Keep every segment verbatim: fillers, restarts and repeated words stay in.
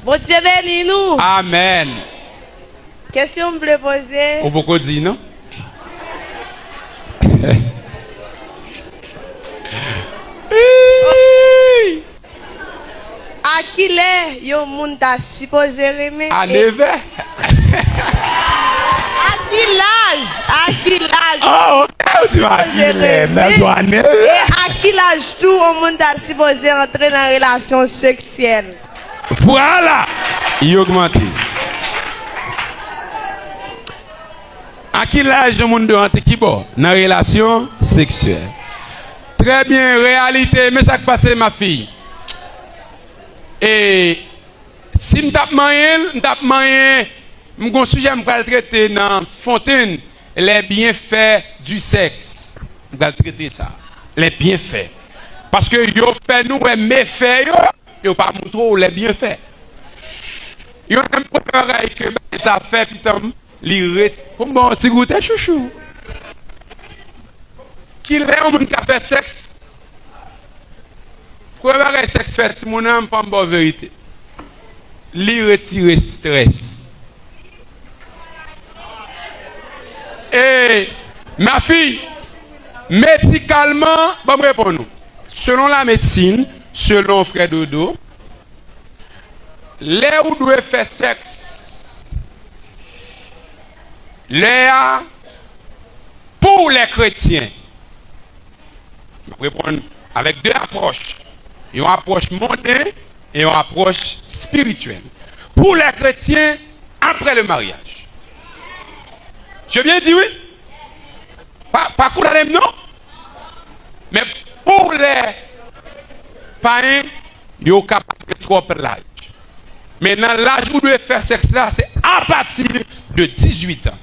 Bondye beni nou. Amèn. Kesyon m vle poze. Ou poko di non. A kilè yon moun ta sipoze renmen? A nevè. A ki laj? A ki laj? Oh, ok, ou di a kilè, men yo a nevè. E a ki laj tou yon moun ta sipoze antre nan relasyon seksyèl? Vwala! Li ogmante. A ki laj yon moun dwe antre kibò? Nan relasyon seksyèl. Trè byen, reyalite, men sa k pase, ma fille. E si m t ap manyen l, m t ap manyen, m gon sijè m pral trete nan Fontaine, les bienfaits du sexe. M pral trete sa. Les bienfaits. Paske yo fè nou wè mefè yo, yo pa montre w les bienfaits. Youn nan premye bagay ke bagay sa fè pitan m, li ret, pou m ba w yon ti goute, chouchou. Kilè yon moun ka fè sèks? Premye bagay sèks fè timoun nan, fò m ba w verite. Li retire strès. E, ma fille, medikalman, ban m reponn ou. Selon la medsin, selon frè Dodo, lè ou dwe fè sèks, lè a, pou lè kretyen, m ap reponn avèk de apwòch. Yon apwòch monnen e yon apwòch espirityèl. Pou lè kretyen, apre le maryaj. Je byen di, wi. Pa, pa kondane m, non. Men pou lè payen, yo ka pa gen twòp laj. Men nan laj ou dwe fè sèks la, se apati de dizuit an.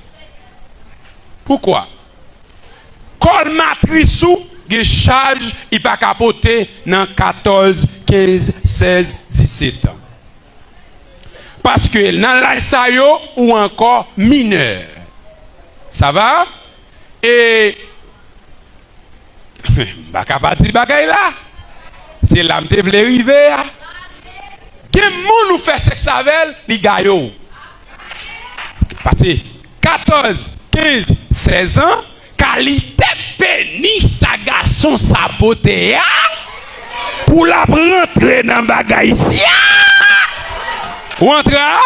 Poukwa? Kòl matris ou gen chaj li pa ka pote nan katòz, kenz, sèz, disèt an. Paske nan laj sa yo, ou ankò minè. Sa va? E m pa ka pa di bagay la. Se la m te vle rive a. Gen moun ou fè sèks avè l, li gaye w. Pase katòz, kenz, sèz an, kalite penis sa gason sa pote a, pou l ap rantre nan bagay sya. Ou antre a?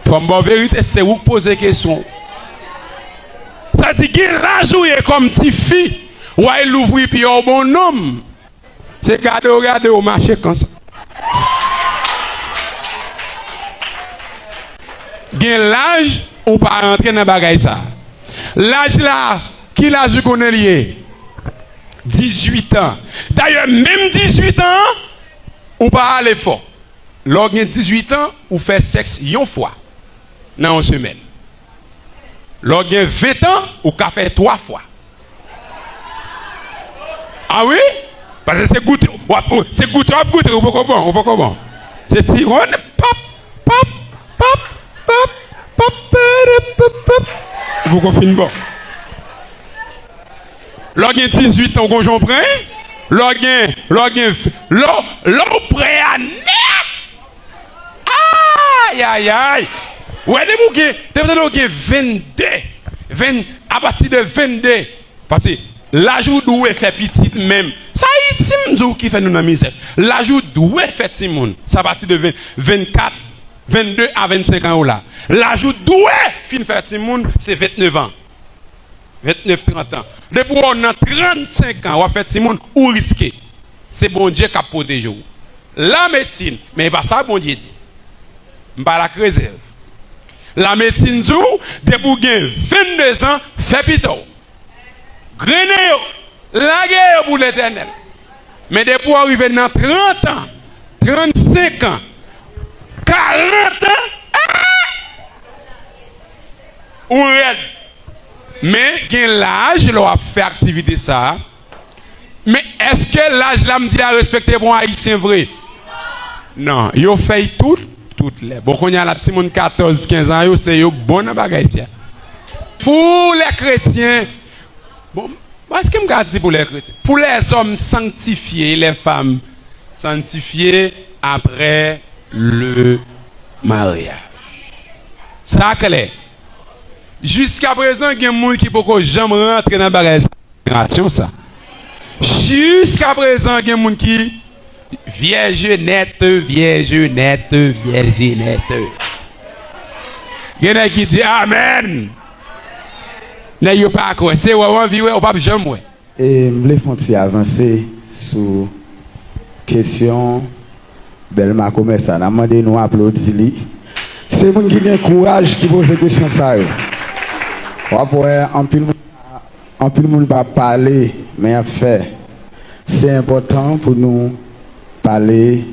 Fò m ba w verite, se ou k poze kesyon. Sa di gen laj ou ye kòm tifi, w al louvri pye w bon nonm. Se gade w gade w mache konsa. Gen laj ou pa rantre nan bagay sa. Laj la, ki laj ou konnen li ye? Dizuit an. Dayè, menm dizuit an, ou pa ale fò. Lè w gen dizuit an, ou fè sèks yon fwa nan yon semèn. Lè w gen ven an, ou ka fè twa fwa. A wi? Paske se goute, w ap, se goute w ap goute, ou poko bon, ou poko bon. Se ti wonn, pap, pap, pap, pap, pap, pap, pap, pap. Ou poko fin bon. Lè w gen dizuit an, ou gon jan w pran, lè w gen, lè w gen, lè w, lè w prè a nèt. Ayayay! Ou wè, depi w gen, depi w gen vennde, venn, apati de vennde, paske laj ou dwe fè pitit menm. Sa Ayiti m di w ki fè nou nan mizè. Laj ou dwe fè timoun, se apati de ven, vennkat, vennde a vennsenk an ou la. Laj ou dwe fin fè timoun, se vennef an. Vennef, trant an. Depi w nan trannsenk an, w ap fè timoun, ou riske. Se Bondye k ap pwoteje w. Lamedsin, men e pa sa Bondye di. M pale ak rezèv. Lamedsin di w, depi w gen vennde zan, fè pita w. Grennen yo, lage yo pou Letènèl. Men depi w rive nan trant an, trannsenk an, karant an, ah! Ou rèd. Men gen laj lè w ap fè aktivite sa a. Men èske laj la m di a respekte pou yon Ayisyen vre? Non, yo fè y tout, tout lè. Bon, kounye a la, timoun katòz, kenz an yo, se yo k bon nan bagay sa. Pou lè kretyen, bon, bon, èske m ka di pou lè kretyen? Pou lèzòm sanktifye e lèfanm sanktifye, après le mariage. Sa klè. Jiskaprezan, gen moun ki poko janm rantre nan bagay sa, jenerasyon sa. Jiskaprezan, gen moun ki vyèj nèt, vyèj nèt, vyèj nèt. Gen nèg ki di amèn. Nèg yo pa kwè. Se wè w anvi wè, ou p ap janm wè. E m vle fè yon ti avanse sou kesyon bèl makomè sa. N a mande nou aplodi li. Se moun ki gen kouraj ki poze kesyon sa yo. W ap wè anpil moun, anpil moun pa pale, men y ap fè. Se enpòtan pou nou pale,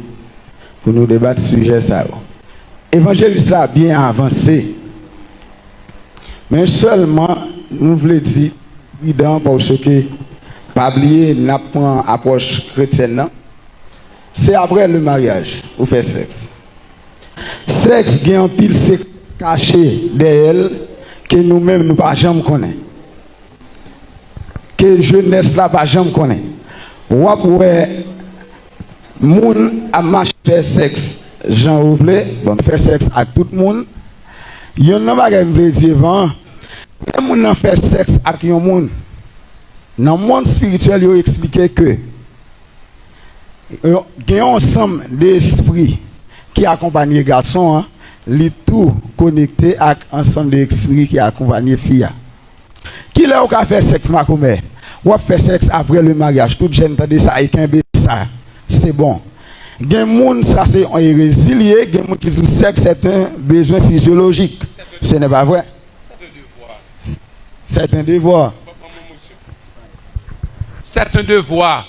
pou nou debat sijè sa yo. Evanjelis la byen avanse. Men sèlman, nou vle di pridan, paske pa bliye, n ap pran apwòch kretyèn nan. Se apre le maryaj ou fè sèks. Sèks gen anpil sekrè kache dèyè l ke nou menm nou pa janm konnen, ke jenès la pa janm konnen. W ap wè moun ap mache fè sèks jan yo vle, bon, fè sèks ak tout moun. Yonn nan bagay m vle di evan, lè moun nan fè sèks ak yon moun, nan mond espirityèl, yo eksplike ke yo gen yon ansanm de espri ki akonpanye gason an, li tou konekte ak ansanm de espri ki akonpanye fi a. Kilè ou ka fè sèks makomè? W ap fè sèks apre le maryaj. Tout jèn tande sa e kenbe sa. Se bon. Gen moun, sa se yon erezi li ye, gen moun ki di w sèks c'est un besoin physiologique. Ce n'est pas vrai. C'est un devoir. C'est un devoir.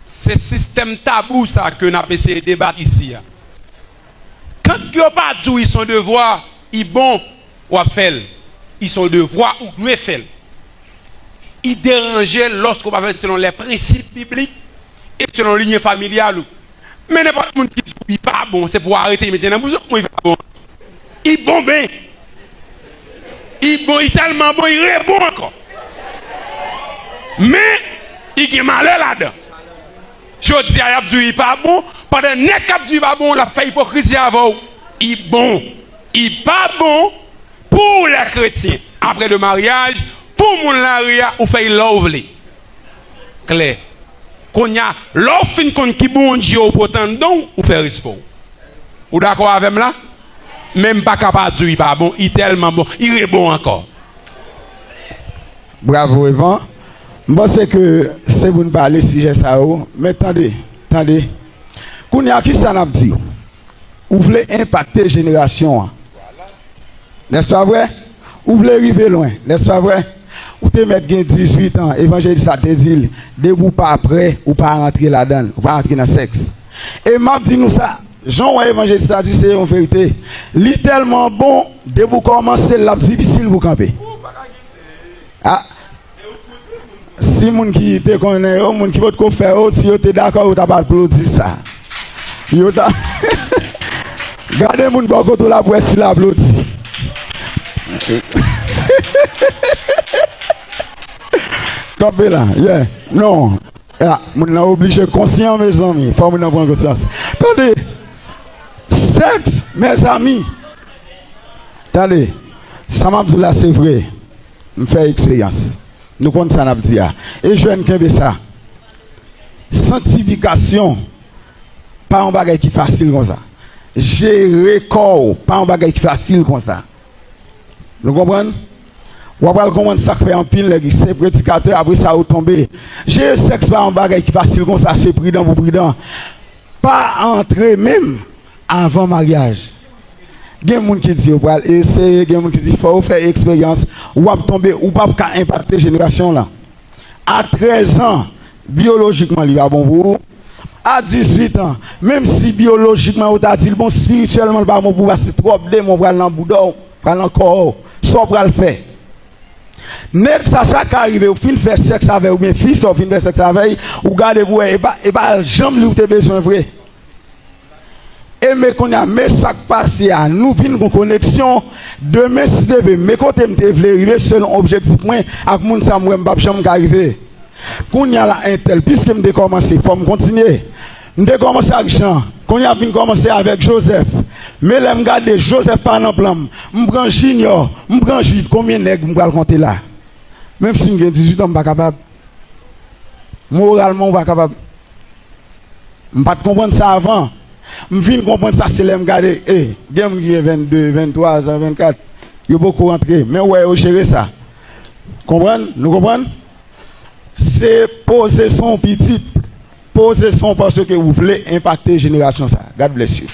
Se sistèm tabou sa ke n ap eseye debat isi a. Kan yo pa di w i son devwa, i bon, w ap fè l. I son devwa, ou dwe fè l. I deranje lòske w pa fè l selon lè prensip biblik e selon linye familyal ou. Men nenpòt moun ki di w i pa bon, se pou w arete mete nan bouzen w, i pa bon. I bon ben. I bon, i tèlman bon, i rebon ankò. Men, i gen malè ladan. Jodi a, y ap di w i pa bon, pandan nèg k ap di w i pa bon, l ap fè ipokrizi avè w. I bon. I pa bon pou lè kretyen. Apre de maryaj, pou moun lari a, ou fè l lè w vle. Klè. Kounye a, lè w fin konn ki Bondye w pote anndan w, ou fè respè w. Ou dakò avè m la? Men m pa ka pa di w i pa bon, i tèlman bon, i rebon ankò. Bravo, Evan. M panse ke se pou n pale sijè sa yo. Men tande, tande. Kounye a, kisa n ap di? Ou vle enpakte jenerasyon an. Nèspa vre? Ou vle rive lwen. Nèspa vre? Ou te mèt gen dizuit an, evanjelis la te di l, depi w pa prè, ou pa rantre ladan l, ou pa rantre nan sèks. E m ap di nou sa, jan w wè evanjelis la di, se yon verite. Li tèlman bon, depi w kòmanse l, l ap difisil pou w kanpe. A, si moun ki te konnen yo, moun ki potko fè yo, si yo te dakò, yo t ap aplodi sa. Yo ta Gade moun bò kote w la pou wè si l aplodi. Kanpe la, yeah. Non. A, moun nan oblije konsyan, mezanmi. Fò moun nan pran konsyans. Tande. Sèks, mezanmi. Tande. Sa m ap di w la, se vre. M fè eksperyans. Nou konn sa n ap di a. E jèn, kenbe sa. Sanktifikasyon pa yon bagay ki fasil konsa. Jere kò w pa yon bagay ki fasil konsa. Nou konprann? W ap pral konprann sa k fè anpil nèg se predikatè, apre sa yo tonbe. Jere sèks pa yon bagay ki fasil konsa, se pridan pou pridan. Pa antre menm avan maryaj. Gen moun ki di yo pral eseye, gen moun ki di fò yo fè eksperyans, w ap tonbe, ou p ap ka enpakte jenerasyon w lan. A trèz an, byolojikman li pa bon pou ou. A dizuit an, menm si byolojikman yo ta di l bon, espirityèlman li pa bon pou ou, paske twòp demon pral nan bouda w, pral nan kò w. Sa w pral fè? Nèg sa, sa ka rive, ou fin fè sèks avè l, oubyen fi sa, ou fin fè sèks avè l, ou gade pou wè, e pa, e pa janm li ou te bezwen vre. E men kounye a, men sa k pase a, nou vin gon koneksyon. Demen, si Dye vle, men kote m te vle rive, selon objektif mwen, ak moun sa m wè m p ap janm ka rive. Kounye a la, entèl, piske m te kòmanse, fò m kontinye. M te kòmanse ak Jan. Kounye a ap vin kòmanse avèk Joseph. Men lè m gade Joseph pa nan plan m, m pran Junior, m pran Jude, konbyen nèg m pral konte la? Menm si m gen dizuit an, m pa kapab. Moralman, ou pa kapab. M pa t konprann sa avan. M vin konprann sa se lè m gade, e, gen moun ki gen vennde, venntwa zan, vennkat. Yo poko rantre, men ou wè yo jere sa. Konprann? Nou konprann? Se poze son pitit. Poze son paske ou vle enpakte jenerasyon sa. God bless you.